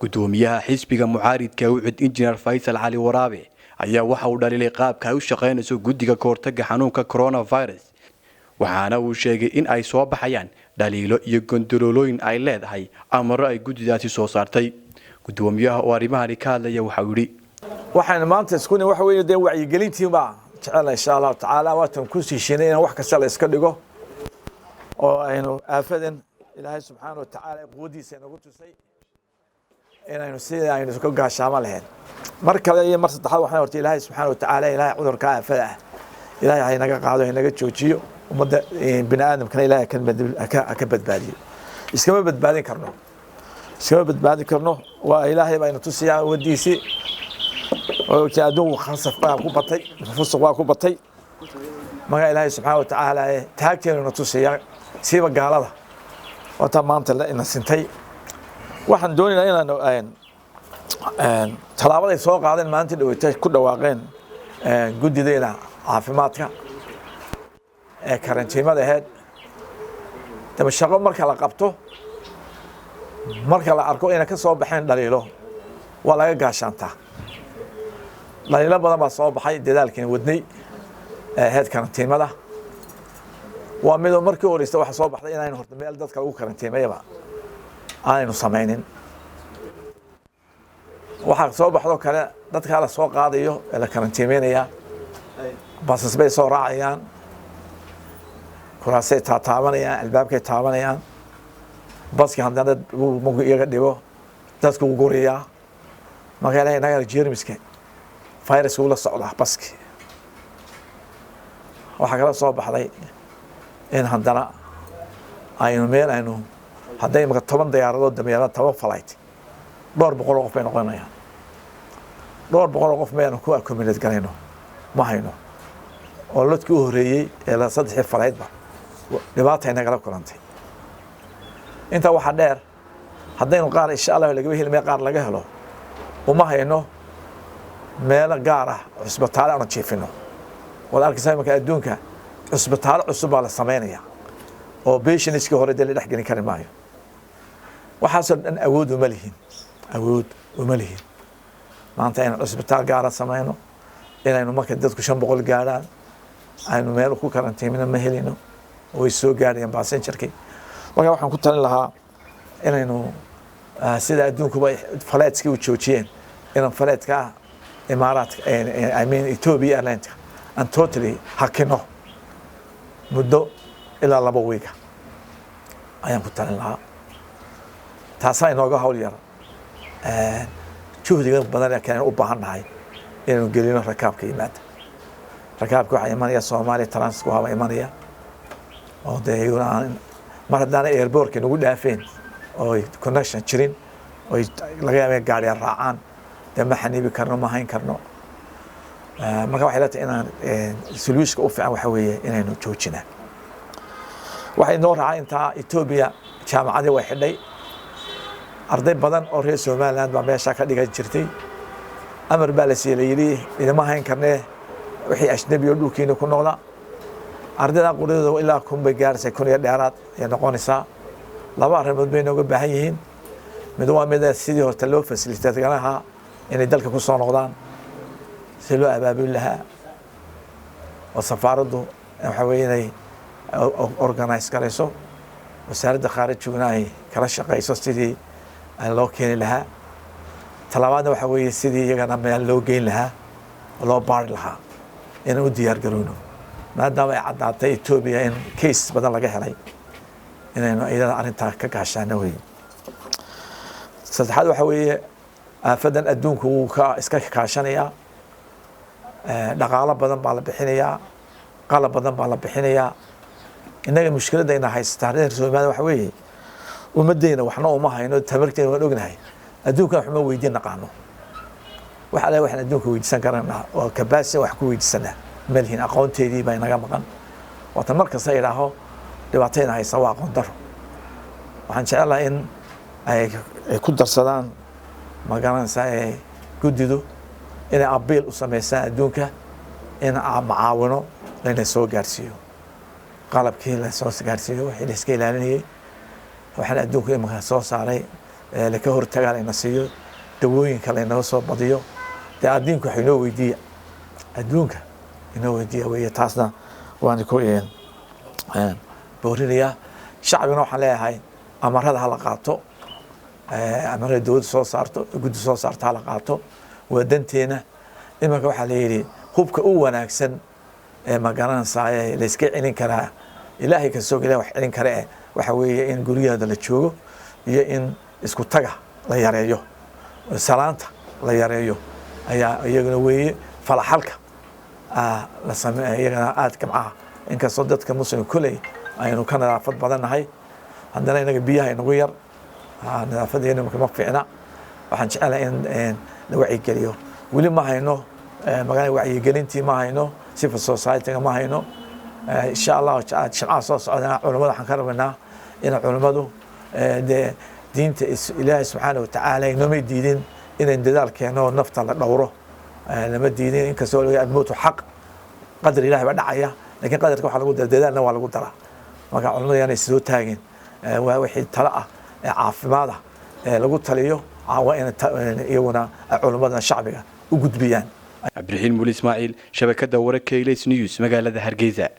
Gudoomiyaha xisbiga mucaaridka UCID, Injineer Faysal Cali Waraabe, ayaa waxa uu dhaliilay qaabka ay u shaqaynayso guddiga kahortaga xanuunka coronavirus, waxaana uu sheegay in ay soo baxayaan dhaliilo iyo gondoloolooyin ay leedahay amaro ay guddidaasi soo saartay. Gudoomiyaha oo arrimahani ka hadlaya waxauu yidhi: Waxaan maanta isku waxa weeye dee wacyigelintii baa jecelna, insha Allahu tacaala. Waatan ku siishinay in wax kasta la iska dhigo oo aynu aafadan Ilaahay subxaana wa tacaala quwaddiisa inagu tusay inaynu sida aynu ka gaashaamo lahayn. Mar kale iyo mar saddexaad, waxaan horta Ilaahay subxaana wa tacaala, Ilaahay cudurka aafada ah Ilaahay haynaga qaado, haynaga joojiyo. Ummadda bini aadamkana Ilaahay ka badbaadiyo. Iskama badbaadin karno, iskama badbaadin karno. Waa Ilaahay baa ina tusiyaa awooddiisii. Adduunku khasaf baa ku batay, fusuq baa ku batay. Maga Ilaahay subxaana wa tacaala taagteenu na tusiyaa, siiba gaalada wataa maanta ina sintay. Waxaan doonaynaa inaanu tallaabaday soo qaadeen maalintii dhaweyta ku dhawaaqeen guddideena caafimaadka ee karantiimada aheyd. Daba shaqo marka la qabto, marka la arko inay ka soo baxeen dhaliilo, waa laga gaashaantaa. Dhaliilo badan baa soo baxay dadaalkiina wadnay ee ahayd karantiimada. Waa midoo markii horeysta waxa soo baxday inaynu horta meel dadka lagu karantiimayaba aanaynu samaynin. Waxaa soo baxdoo kale, dadkaa la soo qaadayo ee la karantiimeynaya basas bay soo raacayaan, kuraasay taataabanayaan, albaabkay taabanayaan. Baski haddana markuu iyaga dhibo dadku wuu gurayaa. Marka Ilahay inaga jermiska viruska ula socdaa baski. Waxaa kala soo baxday in haddana aynu meel aynu hadday imaka 10 diyaaradood dameeraan, 10 flight, dhowr boqol oo qof bay noqonayaan. Dhowr boqol oo qof mayanu ku accommodate garayno ma hayno. Oo lodkii u horreeyey ee saddexdii flightba dhibaata ay nagala kulantay. Intaa waxaa dheer, haddaynu qaar insha Allah lagaba heli meel qaar laga helo, uma hayno meelo gaar ah, cusbitaale aanu jiifino. Waad arkaysaa imanka adduunka cusbitaalo cusub baa la samaynaya oo patientskii hore dee la dhex gelin kari maayo. Waxaasoo dhan awood uma lihin, awood uma lihin maanta aynu cusbitaal gaara samayno. Inaynu marka dadku 500 gaadhaan aynu meel ku karantiimina ma helino, way soo gaadhayaan passengerkii. Marka waxaan ku talin lahaa inaynu sida adduunkuba flightskii u joojiyeen, inaan flightka Imaaraadka, I mean Ethiopia Airlineka, aan totally hakino muddo ilaa 2 wiiga ayaan ku talin lahaa. Taasaa inooga hawl yar juhdiga badan ee kalen u baahan nahay inaynu gelino rakaabka yimaada. Rakaabka waxaa imanaya Soomaaliya transit waaba imanaya oo dee iyaguna aan mar haddaana airportka nagu dhaafeen oo connection jirin oy laga yaaba gaariya raacaan, dee ma xaniibi karno, ma hayn karno. Marka waxay leetahay inaan solutionka u fiican waxa weeye inaynu joojinaa. Waxay noo raacay intaa, Ethiopia jaamacadii way xidhay. Arday badan oo reer Somaliland baa meesha ka dhigan jirtay. Amar baa la siiyey, la yidhi idama hayn karnee, wixii ajnabi oo dhulkiina ku noqda. Ardayda quradooda ilaa 1000 bay gaaraysaa, 1000 iyo dheeraad ayay noqonaysaa. Laba arrimood bay nooga baahan yihiin. Mid waa mid sidii horta loo facilitate garaha inay dalka ku soo noqdaan, si loo abaabuli lahaa oo safaaraddu waxa weye inay organize garayso, wasaaradda khaarijiguna ay kala shaqayso sidii loo keeni lahaa. Talabaadna waxa weeye sidii iyagana meel loo geyn lahaa oo loo baari lahaa inaan u diyaar garowno, maadaama ay caddaatay Ethiopia in case badan laga helay, inaynu iyadana arrintaa ka gaashaano weye. Saddexaad waxa weeye aafadan adduunku wuu ka iska kaashanayaa. Dhaqaalo badan baa la bixinayaa, qalab badan baa la bixinayaa. Innaga mushkiladayna haysataa reer Soomaalida waxa weeye ummadeyna waxna uma hayno, tamarteena waan ognahay, adduunkana waxuma weydiin naqaano. Wax alle waxaan adduunka weydiisan karana oo capacity wax ku weydiisanaa ma lihin. Aqoonteedii baa inaga maqan. Waatan mar kasta idhaaho dhibaatayna haysa waa aqoon daro. Waxaan jecelahay in ay ku darsadaan, ma garanaysaa, ee guddidu inay appeal u sameysaan adduunka in macaawino layna soo gaarsiiyo, qalabkii la soo gaarsiiyo, wixii la iska ilaalinayay. Waxaan adduunka imanka soo saaray laka hortagaa layna siiyo, dawooyinka laynaga soo badiyo. Dee adduunka wax inoo weydiiya, adduunka inoo weydiiya weeye. Taasna waan ku boorinayaa. Shacbigana waxaan leeyahay amarada hala qaato, amarada dowladda soo saarto, guddi soo saarto hala qaato, waa danteena. Imanka waxaa la yidhi hubka u wanaagsan ee ma garanaysaa la iska celin karaa, Ilaahay ka soog, Ilahay wax celin kara, eh waxa weeye in guryaheeda la joogo iyo in isku taga la yareeyo, salaanta la yareeyo ayaa iyaguna weeye. Falaxalka la same iyagana aad gamcaha, inkastoo dadka muslimka koley aynu ka nadaafad badannahay, haddana inaga biyaha inagu yar, nadaafadeena ma fiicna. Waxaan jecelahay in la wacyigeliyo. Weli ma hayno magaalada wacyigelintii, ma hayno civil society-ga, ma hayno. Insha Allah jimcaha soo socdana culamada waxaan ka rabnaa in culamadu dee diinta Ilaahay subxaana watacaala inoomay diidin inayn dadaal keeno, nafta la dhowro lama diidin. Inkastoo almowtu xaq, qadar Ilahay baa dhacaya, lakin qadarka waxaa lagu dara dadaalna waa lagu daraa. Marka culamada yaanay soo taagin, waa wixii talo ah ee caafimaad ah ee lagu taliyo waa in iyaguna culammadana shacbiga u gudbiyaan. Cabdiraxiin Muuli Ismaaciil, shabakada wararka Ilays News, magaalada Hargeysa.